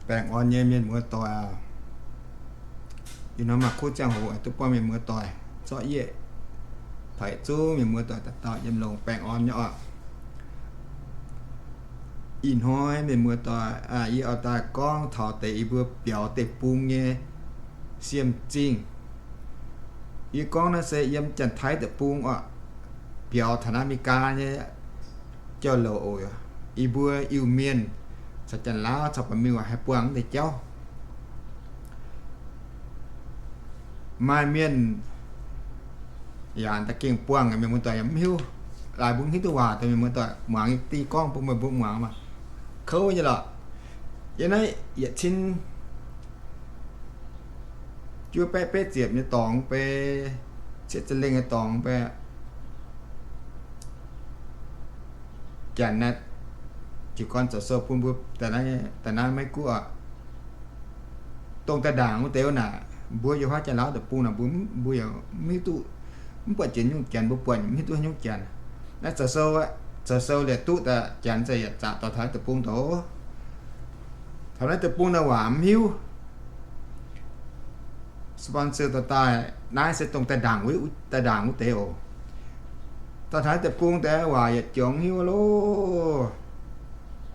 Baengh orn nyei mienh muoz-doic aac, ih hnoi maaih kuv ziangh hoc duqv buangh mienh muoz-doic zorqv yietv, paic zungv mienh muoz-doic dauh dauh yiem longx baengh orn nyei oc. Ih hnoi mienh muoz-doic, yie oix daaih gorngv taux deix yie mbuo biaux deic-bung nyei siem zingh. Yie gorngv naaiv se yiem Janx-Taiv deic-bung oc, biaux taux naaiv Meigaa nyei jauv-louc oc. Yie mbuo Iu-Mienh caux Janx-Laauv caux Ba'miuh haih buangh deix jauv. Maaih mienh yaac da'gengh buangh, mienh muoz-doic yaac mv hiuv. Laaix mbuo mv hiuv duqv waac deix, mienh muoz-doic muangx yie gorngv bun meih mbuo muangx maah. Kouv nyei lorqc. Yiem naaiv yietc cin juov baeqv betv ziepc nyei dorngx bei, cietv za'lengh nyei dorngx bei, Janx naaiv jiez gorn zoux sou bun mbuo daaih naaiv maiv guoqv oc. Dongh daaih ndaangc wuov deix naaic, mbuo yiem huaav Janx-Laauv deic-bung naaic, mbuo, mbuo yaac mv hiuv duqv, mv buatc jiex nyungc Janx, mbuo buatc mv hiuv duqv nyungc Janx. Naaiv zoux sou, zoux sou liuz duqv daaih Janx za'gengh yaac zaqc dorh taux naaiv deic-bung doqc. Taux naaiv deic-bung naaiv waac mv hiuv. Sponsor dorh daaih, naaiv se dongh daaih ndaangc wuov, daaih ndaangc wuov deix oc. Dorh taux naaiv deic-bung deix waac yietc jangx mv hiuv loh.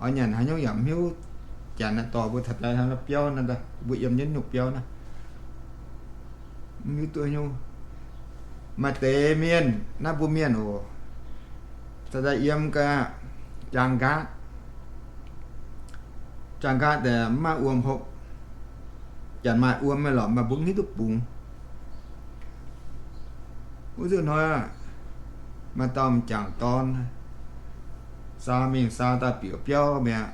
Oix nyanc haaix nyungc yaac mv hiuv. Janx naaiv dorh mbuo taux daaih biauv naaiv, mbuo yiem jienv nyungc biauv naaiv, mv hiuv duqv nyungc. Maaih deix mienh, naaiv mbuo mienh oc, daaih yiem ga'jaang nqaatv, jaang nqaatv daaih mv maaih wuom hopv. Janx maaih wuom nyei lorqc, maaih mbuo mv hiuv duqv bungx. Wuov nzunc hnoi maaih dauh m'jangc dorn saa mingh saa daaih bieqc biauv mi'aqv.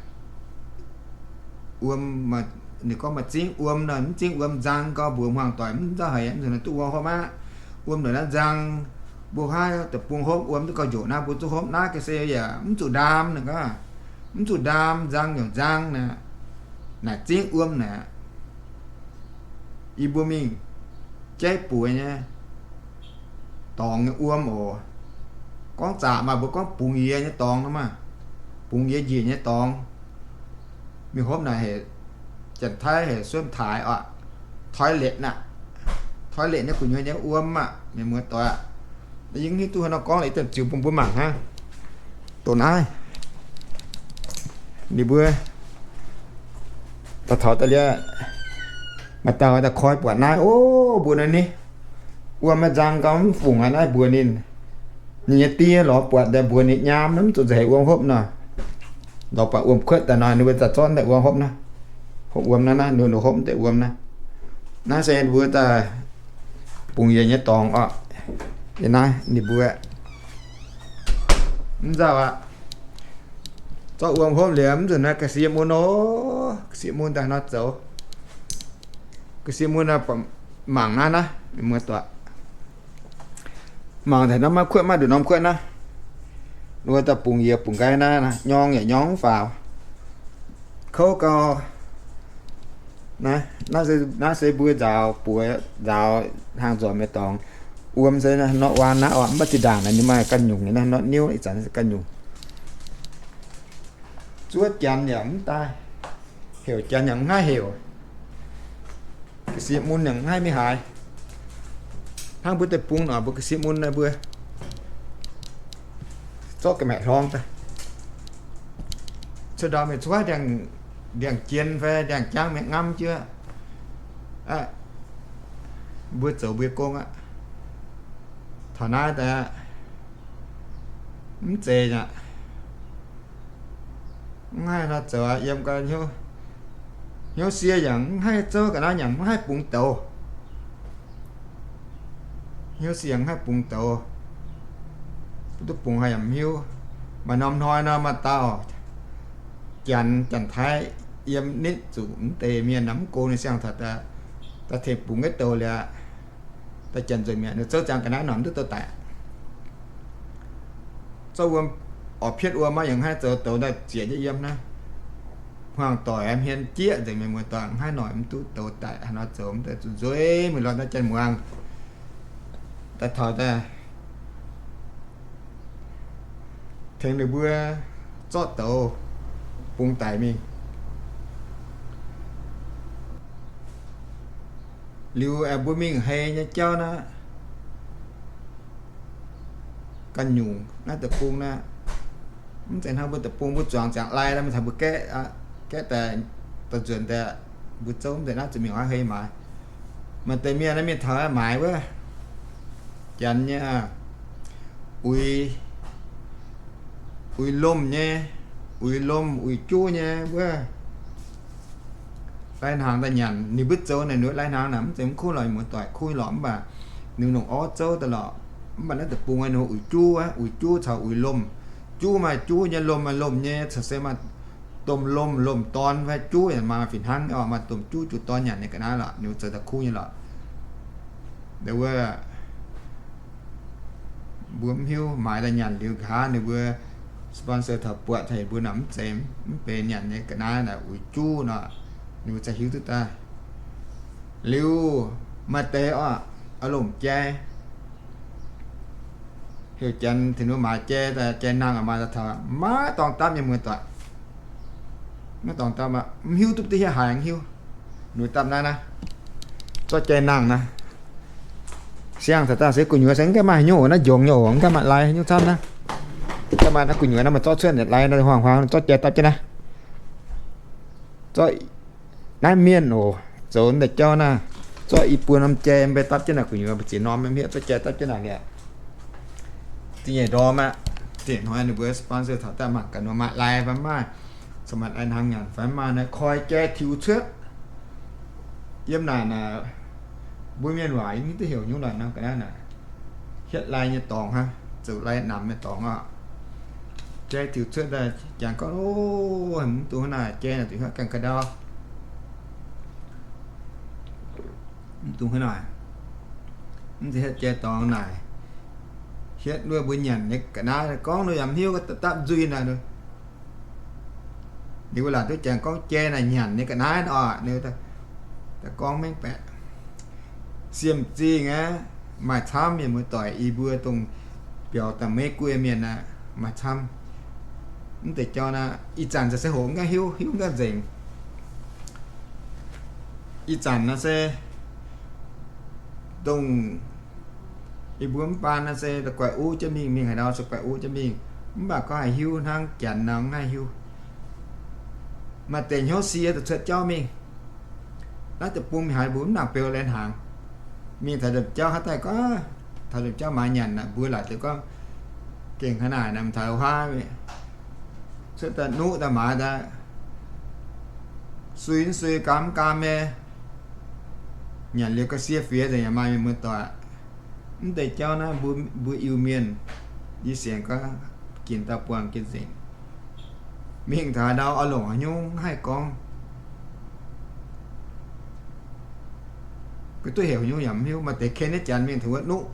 Wuom, ninh gorngv maaih zingv wuom nor, mv zingv wuom nzang gau, mbuox hmuangx doic mv nzauh haic, mv nzunc naaiv duqv wuom hopv aqv. Wuom ndongc naaiv nzang, mbuo huaav deic-bung hopv, wuom duqv gauh njoqc naaiv, mbuo zuqc hopv naaiv ga'sie yaac mv zuqc ndaam naaic gaax, mv zuqc ndaam, nzang nyungc nzang naaic, naaic zingv wuom naaic. Yie mbuo mingh jaiv bueix nyei dorngx nyei wuom oc. Gorngv zaqc maaih mbuo gorngv bungx yie nyei dorngx nor maah, bungx yie njiec nyei dorngx. Mingh hopv naaic heuc, Janx-Taiv heuc ส้วมถ่าย oc, toilet naaic, toilet nyei gu'nyuoz nyei wuom aqv, mienh muoz-doic aqv. Yie mv hiuv duqv haaix nor gorngv, laaix daaih ziux bun mbuo mangc hnangv. Dongh naaiv, ninh mbuo daaih taux daaih liuz, maaih dauh daaih koi buatc naaiv, o, mbuo naaiv ni, wuom maiv nzang gau mv fungc aqv naaiv mbuox ninh. Ninh nyei die lorz buatc daaih mbuox ninh nyaam mv zuqc nzauh heix wuom hopv nor. Lorz buatc wuom kuotv daaih nor, ninh mbuo daaih zorqv daaih wuom hopv naaiv, hopv wuom naaiv, naaiv ninh hopv deix wuom naaiv. Naaiv se ninh mbuo daaih bungx yie nyei dorngx oc. Yie naaiv ninh mbuo mv nzauh aqv. Zorqv wuom hopv liuz mv nzunc naaiv ga'sie mun oc, ga'sie mun daaih nor zoux. Ga'sie mun mangc naaiv naaiv, mienh muoz-doic, mangc daaih nor maiv kuotv, maiv nduqc norm kuotv naaiv. Ninh mbuo daaih bungx yie bungx nqaai naaiv, nyorng yaac nyorng mv faaux. Kouv gau. Naaiv, naaiv se mbuo nzaaux buoz, nzaaux hnaangx nzuonx nyei dorngx. Wuom se nor waan naaiv oc, mv baac zinh ndaangc naaiv ninh maaih ganh nyungc nyei naaiv, nor niuv ih zanc se ganh nyungc. Zuov janx yaac mv daaih, heuc janx yaac mv haih heuc. Ga'sie mun yaac mv haih mingh haaix. Hnangv mbuo deic-bung nor, mbuo ga'sie mun naaiv mbuo zorqv ga'maeqc hlorng daaih, cuotv ndau mingh cuotv ndiangx-jien fai ndiangx-jaangv mingh ngamv jienv aqv. Mbuo zoux mbuo nyei gong aqv. Taux naaiv daaih mv zeiz aqv. Mv haih nor zoux aqv. Yiem gau hnyouv, hnyouv sie yaac mv haih zouv ga'naaiv, yaac mv haih bungx douz. Hnyouv sie yaac mv haih bungx douz. Duqv bungx haaix yaac mv hiuv. Maaih norm hnoi nor maaih dauh janx, Janx-Taiv yiem nitv zuqc mv deix mienh nor, mv go ninh siang-taux daaih, daaih tengx bungx nyei douz liuz, daaih janx nzuonx mi'aqv, ninh zouv ziangx ga'naaiv nor mv duqv douz daic. Zorqv wuom, orqc, pietv wuom maiv yaac mv haih zoux douz daaih zieqc jienv yiem naaiv. Hmuangx doic hmien jieqv nzengc, mienh muoz-doic, mv haih noic mv duqv douz daic. Haaix nor zoux mv deix zuqc nzueic, mingh lorz naaiv janx muangx. Daaih taux daaih tengx ninh mbuo zorqv douz bungx daic mingh. Liuz aengx mbuo mingh hei nyei jauv naaiv, ganh nyungc naaiv deic-bung naaiv, mv zeiz hnangv mbuo deic-bung mbuo zuangx ziangx lai, mingh taux mbuo gaeqv, gaeqv daaih, daaih nzuonx daaih, mbuo zouv mv zeiz naaiv zuqc mingh oix hei maaiz. Maaih deix mienh naaiv mingh taux maaiz wuov, janx nyei, uix, uix lomh nyei, uix lomh uix juv nyei wuov, lai-hnaangx daaih nyanc. Ninh mbuo zoux naaic ninh lai hnaangx naaic mv zeiz mv kuv lorqc, muoz-doic, kuv lorqc, mv baac ninh longc orv zouv daaih lorqc. Mv baac naaiv deic-bung naaiv ninh uix juv, uix juv caux uix lomh. Juv maaih juv nyei, lomh maaih lomh nyei, caux se maaih domh lomh, lomh dorn fai juv yaac maaih fih hnangv, maaih domh juv juv dorn nyanc nyei ga'naaiv lorqc, ninh mbuo zoux daaih kuv nyei lorqc. Wuov mbuo mv hiuv, maaiz daaih nyanc liuz nqa'haav ninh mbuo sponsor taux buatc taux mbuo naaic mv zeiz mv benx nyanc nyei ga'naaiv naaic, uix juv nor, ninh mbuo ziouc hiuv duqv daaih. Liuz maaih deix oc, oix longc jai, heuc janx tengx ninh mbuo maaiz jai, jai nangh maaih daaih taux maiv dorngx dapv nyei, muoz-doic, maiv dorngx dapv aqv, mv hiuv duqv deix hietv haaix hiuv. Ninh mbuo dapv naaiv naaiv, zorqv jai nangh naaiv. Siang taux daaih se gu'nyuoz se mv gaengh maaih haaix nyungc oc, naaiv njongx nyei oc, mv gaengh maaih lai haaix nyungc camv naaiv. Mv gaengh maaih naaiv gu'nyuoz naaiv maaih zorqv cuotv lai naaiv, huaang-huaang zorqv jai dapv jienv naaiv. Zorqv naaiv mienh oc, zoux deix jauv naaiv, zorqv i buo norm jai mv bei dapv jienv naaic gu'nyuoz, mbu'ziex norm mv hietv, zorqv jai dapv jienv naaic liuz, zingh nyeic ndorm aqv. Zingh hnoi ninh mbuo sponsor taux daaih mangc gaax nor maaih lai fai mv maaih, caux maaih lai hnaangx nyanc fai mv maaih naaiv, koi jai tiux cuotv. Yiem naaic naaic, mbuo mienh waac yie mv hiuv duqv heuc nyungc lorqc nor, ga'naaiv naaic, hietv lai nyei dorngx hnangv, zoux lai namx nyei dorngx oc. Jai tiux cuotv daaih, jangx gorngv, o, mv dungx hnangv naaic, jai naaic zuqc hietv gaengh ga'ndau. Mv dungx hnangv naaic, mv zeiz hietv jai dorngx naaic, hietv wuov mbuo nyanc nyei ga'naaiv, gorngv nor yaac mv hiuv, dapv nzuih naaic. Ninh mbuo laaic duqv jangx gorngv jai naaic nyanc nyei ga'naaiv oc. Ninh gorngv mengh baeqc, siemv zingh aqv, maaih camv, mienh muoz-doic, yie mbuo dongh biaux da'meiv guei mienh aqv, maaih camv. Mv deix jauv naaiv ih zanc se hoqc mv gaengh hiuv, hiuv mv gaengh nzengc. Ih zanc naaiv se dongh yie mbuo mv baan naaiv se da'guaih uv jienv mingh, mingh haaix ndau se guaih uv jienv mingh. Mv baac gorngv haih hiuv hnangv janx nor mv haih hiuv. Maaih deix hnyouv sie daaih cuotv jauv mingh. Naaiv deic-bung mingh haaix mbuo mv nangc beu lai hnaangx. Mingh taux ndomh jauv haaix daaih gorngv, taux ndomh jauv maaiz nyanc naaic, mbuo laaic deix gorngv gengh hnangv naaic, taux huaav cuotv daaih nuqv daaih maaiz daaih sui mv sui, gaam mv gaam nyei. Nyanc liuz ga'sie fiex nzengc yaac maaih, mienh muoz-doic. Mv deix jauv naaiv mbuo Iu-Mienh, yie sienx gorngv ginc dauh buangh jienv nzengc. Mingh taux haaix ndau oix longc haaix nyungc haih gorngv, ga'duqv heuc haaix nyungc yaac mv hiuv. Maaih deix ken nyei janx mingh taux wuov nuqv,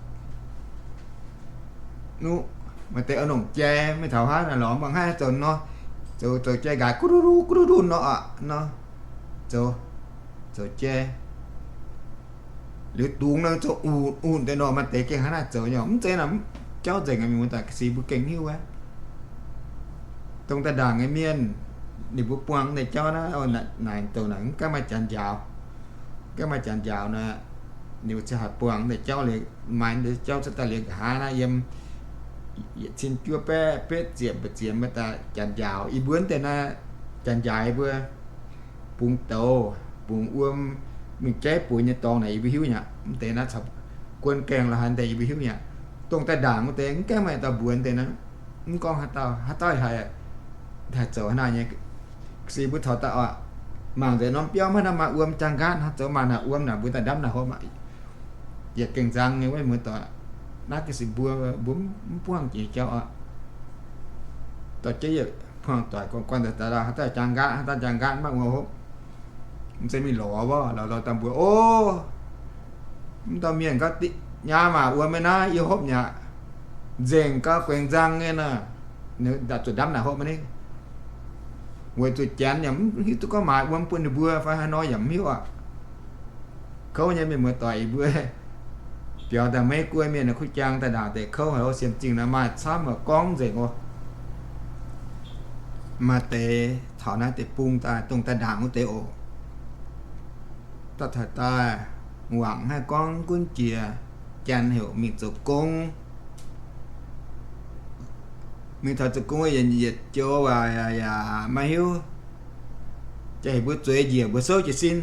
nuqv, maaih deix oix longc jai, mingh taux haaix naaic lorz mangc haih zoux nor, zoux, zoux jai nqaaix guv duv duv guv duv duv nor aqv nor, zoux, zoux jai. Liuz dungx nor zoux un, un deix nor, maaih deix gengh hnangv naaiv zoux nyei. Mv zeiz naaic jauv nzengc, mienh muoz-doic, ga'sie mbuo gengh hiuv aqv. Dongh daaih ndaangc nyei mienh, ninh mbuo buangh deix jauv naaiv, naaic douc naaic mv gaengh maaih janx njaaux. Mv gaengh maaih janx njaaux naaic, ninh mbuo ziouc haih buangh deix jauv liuz, maaih deix jauv cuotv daaih liuz nqa'haav naaiv yiem yietc cin juov baeqv betv ziepc mba'ziepc mv daaih janx njaaux. Yie mbuo deix naaiv janx njaaux yie mbuo bungx douz, bungx wuom, mingh jaiv buoz nyei dorngx naaic yie mbuo hiuv nyei aqv. Mv deix naaiv caux guon gaengh la'haaix deix yie mbuo hiuv nyei aqv. Dongh daaih ndaangc wuov deix mv gaengh maaih dauh mbuox deix naaiv, mv gorngv haaix dauh, haaix dauh haih, haih zoux hnangv naaiv nyei. Ga'sie mbuo taux daaih oc, mangc nzengc norm biauv maiv hnangv maaih wuom jaang nqaatv hnangv, zoux maaih naaic wuom naaic mbuo daaih ndamv naaic hopv aqv. Yietc gengh nzang nyei wuov, mienh muoz-doic, naaiv ga'sie mbuo, mbuo mv buangh jiex jauv aqv. Dorh jienv yietc buangh doic guanh guanh daaih, haaix dauh jaang nqaatv, haaix dauh jaang nqaatv maiv wuom hopv. Mv zeiz mingh lorz wuov, lorz lorz daaih mbuox, o, mv dauh mienh gauh nyaam aac, wuom nyei naaiv yie hopv nyei aqv. Nzengc gauh guengx nzang nyei naaic, zuqc ndamv naaic hopv maiv ni. Weic zuqc janx yaac mv hiuv duqv gorngv maaiz wuom bun ninh mbuo fai haaix nor yaac mv hiuv aqv. Kouv nyei, mienh muoz-doic, yie mbuo biaux daaih maiv guei mienh kuv jaang daaih ndaangc deix kouv haic, siemv zingh naaiv maaih camv gorngv nzengc oc. Maaih deix taux naaiv deic-bung daaih, dongh daaih ndaangc wuov deix oc. Daaih taux daaih Waac haih gorngv gunv jiex, janx heuc mingh zoux gong. Mingh taux zoux gong yietc joux waac yaac maiv hiuv. Jaa heuc mbuo zueiz njiec mbuo souv jiez sin.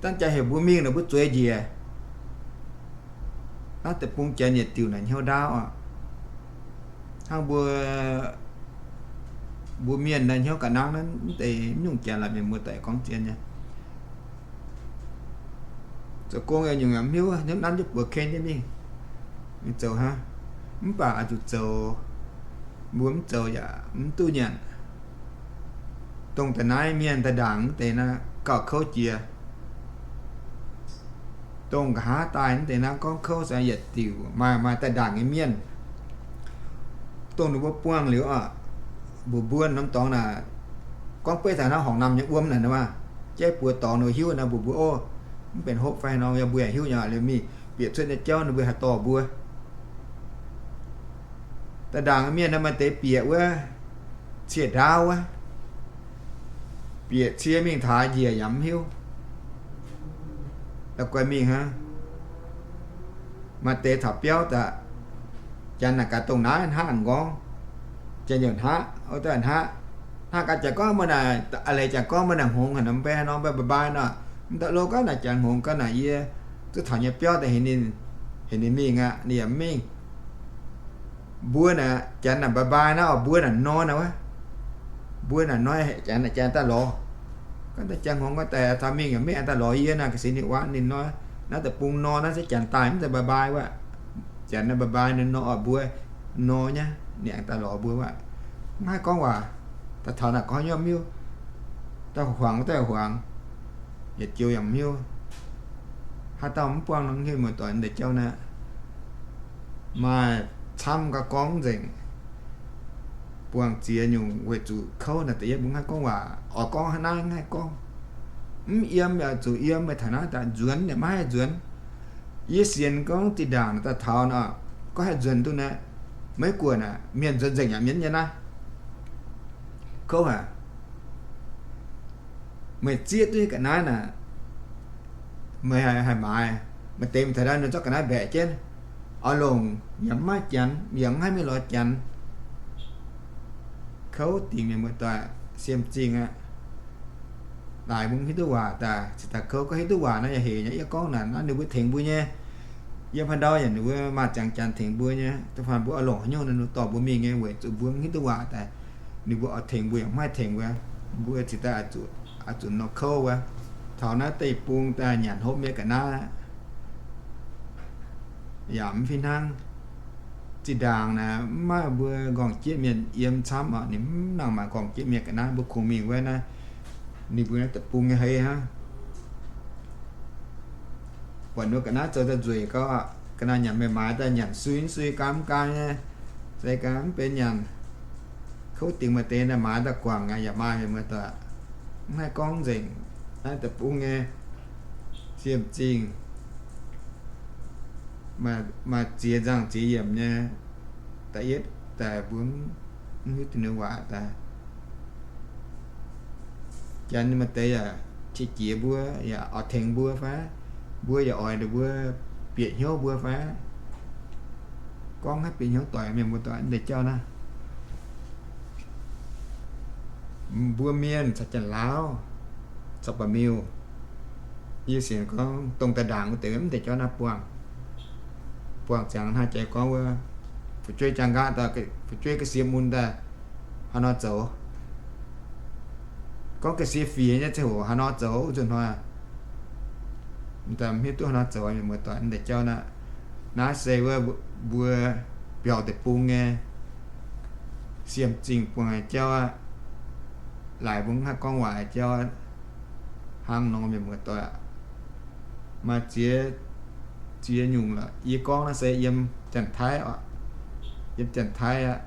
Dangv jaa heuc mbuo mingh naaic mbuo zueiz njiec. Naaiv deic-bung janx yietc diuc naaic hnyouv ndaauv oc. Hnangv mbuo, mbuo mienh naaiv hnyouv ga'naaiv naaiv mv deix mv nyungc janx laaix mienh muoz-doic gorngv zien nyei. Zoux gong yaac nyungc yaac mv hiuv, nanv jienv buoz ken jienv mingh, mingh zoux hnangv. Mv baac oix zuqc zoux, mbuo mv zoux yaac mv duqv nyanc. Dongh da'naaiv mienh daaih ndaangc mv deix naaiv gauh kouv jiex. Dongh nqa'haav daaih mv deix naaiv gorngv kouv se yietc diuc maaih, maaih daaih ndaangc nyei mienh. Dongh ninh mbuo buangh liuz oc, mbuox mbuo norm dorngx naaic, gorngv beiv taux naaiv horngc namh nyei wuom naaic nor, jaiv buoz dorngx ninh hiuv naaiv mbuox mbuo, o, mv benx hopv fai nor, yaac mbuo yaac hiuv nyei liuz mingh bieqc cuotv nyei jauv ninh mbuo haih dorh mbuo. Daaih ndaangc mienh naaiv maaih deix bieqc wuov, cie ndaauv wuov, bieqc cie mingh taux njiec yaac mv hiuv, la'guaih mingh hnangv. Maaih deix taux biauv daaih, janx naaic gaax dongh naaiv hnangv nqorngv, janx youc hnangv, o, daaih hnangv, hnangv gaax janx gorngv mbuo naaic, a'leiz janx gorngv mbuo naaic hngongx haic nor, mv bei haaix nor, mbuo bye bye nor, mv daaih lo gaax naaic janx hngongx gaax naaic yie zuqc taux nyei biauv daaih heuc ninh, heuc ninh mingh aqv, ninh yaac mv mingh. Mbuo naaic janx naaic bye bye naaiv oc, mbuo naaic nor naaic wuov, mbuo naaic nor janx naaic janx daaih lorz, gorngv daaih janx hngongx gorngv daaih taux mingh yaac mv mingh, daaih lorz yie naaic ga'sie ninh waac ninh nor, naaiv deic-bung nor naaiv se janx daaih mv zeiz bye bye wuov. Janx naaiv bye bye ninh nor oc, mbuo nor nyei, ninh aengx daaih lorz mbuo wuov. Mv haih gorngv waac, daaih taux naaic gorngv nyei mv hiuv, daaih huangx daaih huangx, yietc joux yaac mv hiuv. Haaix dauh mv buangh nor, hiuv muoz-doic, deix jauv naaiv maaih camv gauh gorngv nzengc. Buangh ziex nyungc weic zuqc kouv naaic da'yietv mbuo mv haih gorngv waac, oix gorngv hnangv naaiv mv haih gorngv. Mv yiem yaac zuqc yiem, meih taux naaiv daaih nzuonx yaac maiv haih nzuonx. Yie sienx gorngv zinh ndaangc daaih taux nor, gorngv haih nzuonx duqv naaiv, maiv guonc aqv, mienh nzuonx nzengc yaac mienv nyei naaiv. Kouv haic. Meih zieqv duqv ga'naaiv naaic, meih haih maaiz, maaih deix mingh taux naaiv nor zorqv ga'naaiv mbaeqc jienv, oix longc yaac mv maaih janx, yaac mv haih mingh lorz janx. Kouv dingc mienh muoz-doic, siemv zingh aqv. Laaix mbuo mv hiuv duqv waac daaih, cingx daaih kouv, gorngv hiuv duqv waac nor yaac hec nyei. Yie gorngv naaic naaiv ninh mbuo tengx mbuo nyei. Yiem haaix ndau yaac ninh mbuo maaih ziangx janx tengx mbuo nyei. Da'faanh mbuo oix longc haaix nyungc ninh dorh mbuo mingh nyei, weic zuqc mbuo mv hiuv duqv waac daaih, ninh mbuo oix tengx mbuo yaac mv haih tengx mbuo. Mbuo cingx daaih oix zuqc nor kouv wuov. Taux naaiv deic-bung daaih nyanc hopv nyei ga'naaiv yaac mv fih hnangv. Zinh ndaangc naaic mv maaih mbuo nqorngv-jieqv mienh yiem camv oc, ninh mv nangc maaih nqorngv-jieqv mienh ga'naaiv, mbuo kungx mingh wuov naaiv, ninh mbuo naaiv deic-bung nyei hei hnangv. Buatc ninh mbuo ga'naaiv zoux daaih nzueic gauh, ga'naaiv nyanc meih maaiz daaih nyanc sui sui gaam gaam nyei, se ganh mv benx nyanc. Kouv dingc maaih deix naaiv maaiz daaih guangc aqv, yaac maaih mienh muoz-doic, mv haih gorngv nzengc. Naaiv deic-bung nyei siemv zingh maaih ziex nzangh ziex yiemc nyei. Da'yietv daaih mbuo mv hiuv duqv ninh waac daaih. Janx maaih deix yaac qiex jiez mbuo, yaac oix tengx mbuo fai? Mbuo yaac oix ninh mbuo bieqc hnyouv mbuo fai? Gorngv haaix bieqc hnyouv doic mienh muoz-doic deix jauv naaiv. Mbuo mienh caux Janx-Laauv, caux Ba'miuh, yie sienx gorngv dongh daaih ndaangc wuov deix mv deix jauv naaiv buangh, buangh ziangx hnangv jiex gorngv wuov, fu'jueiv jaa nqaatv daaih, fu'jueiv ga'sie mun daaih, haaix nor zoux? Gorngv ga'sie fiex nyei ziangh hoc haaix nor zoux? Wuov nzunc hnoi daaih mv hiuv duqv haaix nor zoux, mienh muoz-doic, mv deix jauv naaiv. Naaiv se wuov mbuo biaux deic-bung nyei siemv zingh buangh jauv aqv. Laaix mbuo mv haih gorngv waac jauv aqv. Hnangv nor mienh muoz-doic, maaih ziex, ziex nyungc lorqc. Yie gorngv naaiv se yiem Janx-Taiv oc, yiem Janx-Taiv aqv,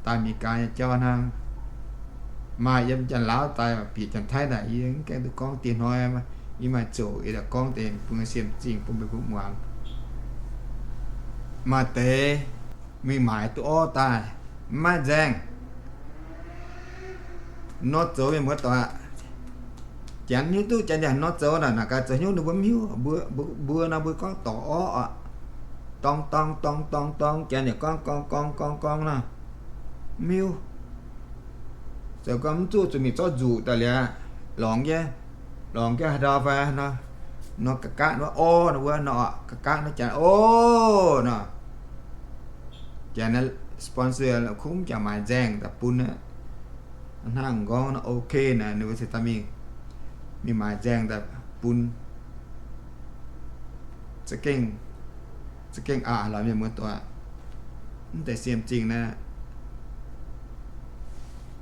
daaih Meigaa nyei jauv hnangv. Maaih yiem Janx-Laauv daaih bieqc Janx-Taiv naaic, yie mv gaengh duqv gorngv dieh hnoi. Yie maaih ziouc yie daaih gorngv deix bun siemv zingh bun mbuo muangx. Maaih deix mingh maaiz duqv orv daaih, mv maaih nzaeng. Nor zoux mienh muoz-doic, Janx hiuv duqv Janx yaac nor zoux naaic, naaic gaax zoux hnyouv ninh mbuo mv hiuv. Mbuo, mbuo nor mbuo gorngv dorngx orv oc, dorng dorng dorng dorng dorng, Janx yaac gorngv gorng gorng gorng gorng nor, mv hiuv. Zoux gorngv mv zuqc zuqc mingh zorqv nzuqc daaih liuz, lorngx jienv, lorngx jienv haaix ndau fai nor, nor ga'gaqv wuov orv nor wuov nor, ga'gaqv nor Janx orv nor, Janx naaiv sponsor kuv mv jangx maaiz nzaeng daaih bun aqv. Hnangv m'nqorngv nor ok naaic, ninh mbuo cingx daaih mingh, mingh maaiz nzaeng daaih bun. Za'gengh, za'gengh aqc lorz mienh muoz-doic. Mv deix siem zingh naaiv,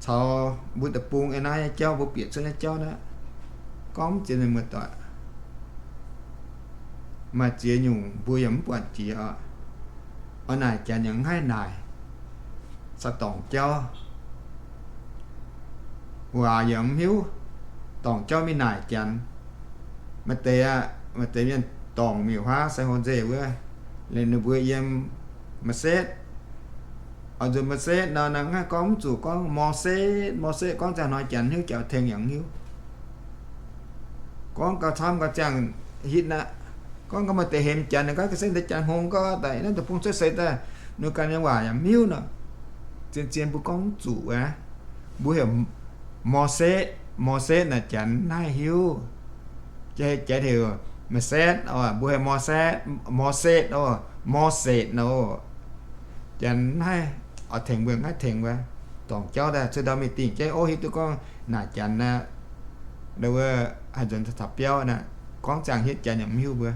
caux mbuo deic-bung naaiv nyei jauv, mbuo bieqc cuotv nyei jauv naaiv, gorngv mv ziex mienh muoz-doic, maaih ziex nyungc mbuo yaac mv buatc jiex oc. Oix naaic janx yaac mv haih naaic, caux dorngc jauv, waac yaac mv hiuv, dorngc jauv mingh naaic janx. Maaih deix aqv, maaih deix mienh dorngc miuc-huaav San Jose wuov, liuz ninh mbuo yiem Merced. Oix nzuonx Merced nor, naaiv mv haih gorngv mv zuqc gorngv Merced, Merced gorngv ziangh hnoi janx hiuv, jauv tengx yaac mv hiuv. Gorngv gauh camv gauh ziangh hitv aqv. Gorngv gauh maaih deix hemx janx, ninh gorngv ga'sie deix janx hngongx gorngv daaih naaiv deic-bung cuotv seix daaih, ninh ganh nyei waac yaac mv hiuv nor, zien-zien mbuo gorngv mv zuqc aqv. Mbuo heuc Merced, Merced naaic janx mv haih hiuv. Jai, jai heuc Merced oc, mbuo heuc Merced, Merced oc, Merced nor, janx mv haih oix tengx mbuo, mv haih tengx wuov. Dorngc jauv daaih cuotv ndau mingh dingh jaiv ov, hiuv duqv gorngv naaic janx aqv, wuov haih nzuonx taux biauv naaic, gorngv ziangh hitv janx yaac mv hiuv mbuo.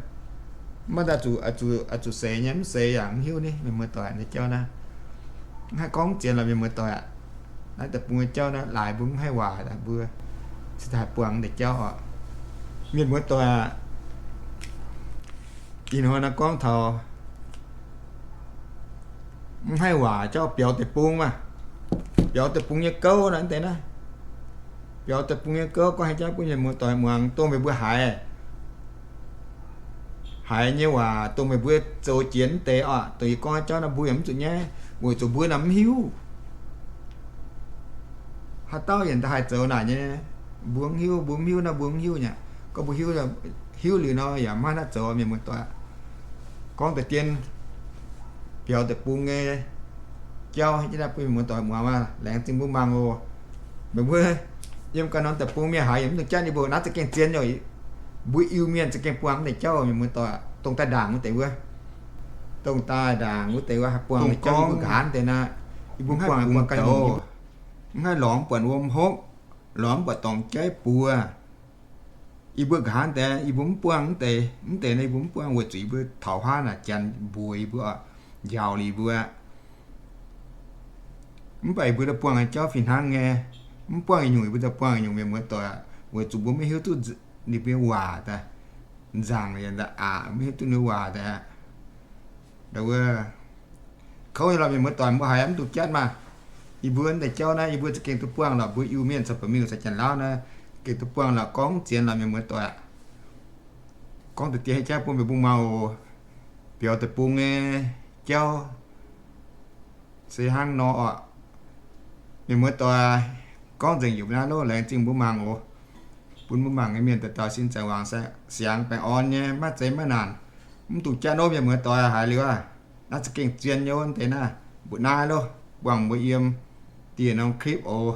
Mv baac daaih zuqc, zuqc seix nyei, mv seix yaac mv hiuv ni, mienh muoz-doic. Naaiv jauv naaiv mv haih gorngv zien lorz mienh muoz-doic aqv. Naaiv deic-bung nyei jauv naaiv laaix mbuo mv haih waac, mbuo cingx daaih buangh deix jauv oc. Mienh muoz-doic aac, ih hnoi naaiv gorngv taux mv haih waac jauv biaux deic-bung maah. Biaux deic-bung nyei gouv naaiv deix naaiv, biaux deic-bung nyei gouv gorngv haaix jauv bun mienh muoz-doic muangx, dongh meih mbuo haiz, haiz nyei waac, dongh meih mbuo zoux jiex mv deix oc. Dongh yie gorngv jauv naaiv mbuo yaac mv zuqc nyaiv, weic zuqc mbuo naaic mv hiuv. Haaix dauh yaac haih zoux naaic nyei, mbuo mv hiuv, mbuo mv hiuv naaiv mbuo mv hiuv nyei. Gorngv mbuo hiuv, hiuv liuz nor yaac maiv haih naaiv zoux, mienh muoz-doic. Gorngv deix dien biaux deic-bung nyei jauv jienv naaiv bun mienh muoz-doic muangx maah. Laengz zingh mbuo mangc oc. Meih mbuo yiem ganh norm deic-bung mienh haiz yaac mv dungx jatv ninh mbuo, naaiv za'gengh zien nyei. Mbuo Iu-Mienh za'gengh buangh mv deix jauv, mienh muoz-doic, dongh daaih ndaangc wuov deix wuov, dongh daaih ndaangc wuov deix wuov haih buangh deix jauv, yie mbuo nqa'haav deix naaiv, yie mbuo mv haih buangh ganh, mv haih lorngx buatc wuom hopv, lorngx buatc dorngc jaiv buoz. Yie mbuo nqa'haav deix yie mbuo mv buangh mv deix, mv deix naaiv yie mbuo mv buangh weic zuqc yie mbuo taux haav naaic janx mbuox yie mbuo, njaaux liuz yie mbuo. Mv baac yie mbuo daaih buangh nyei jauv fih hnangv nyei. Mv buangh nyungc yie mbuo daaih buangh nyungc, mienh muoz-doic, weic zuqc mbuo maiv hiuv duqv ninh mbuo nyei waac daaih. Nzaangc yaac daaih aqc, maiv hiuv duqv ninh waac daaih. Wuov, kouv nyei lorqc, mienh muoz-doic, mbuo haiz mv dungx jatv maah. Yie mbuo deix jauv naaiv yie mbuo za'gengh duqv buangh lorqc. Mbuo Iu-Mienh caux Ba'miuh caux Janx-Laauv naaiv gengh duqv buangh lorqc, gorngv zien lorqc, mienh muoz-doic. Gorngv deix dien jauv bun meih mbuo muangx oc. Biaux deic-bung nyei jauv se hnangv nor oc. Mienh muoz-doic, gorngv nzengc yaac naaiv loh, laengz zingh mbuo mangc oc. Bun mbuo mangc nyei mienh dauh dauh sin zaangc wangc siangx baengh orn nyei, maiv zeiz maiv naanc. Mv dungx jatv nor, mienh muoz-doic, haiz liuz aqv. Naaiv za'gengh zien nyei wuov deix naaiv, mbuoqc naaiv loh, buangh mbuo yiem dieh norm clip oc.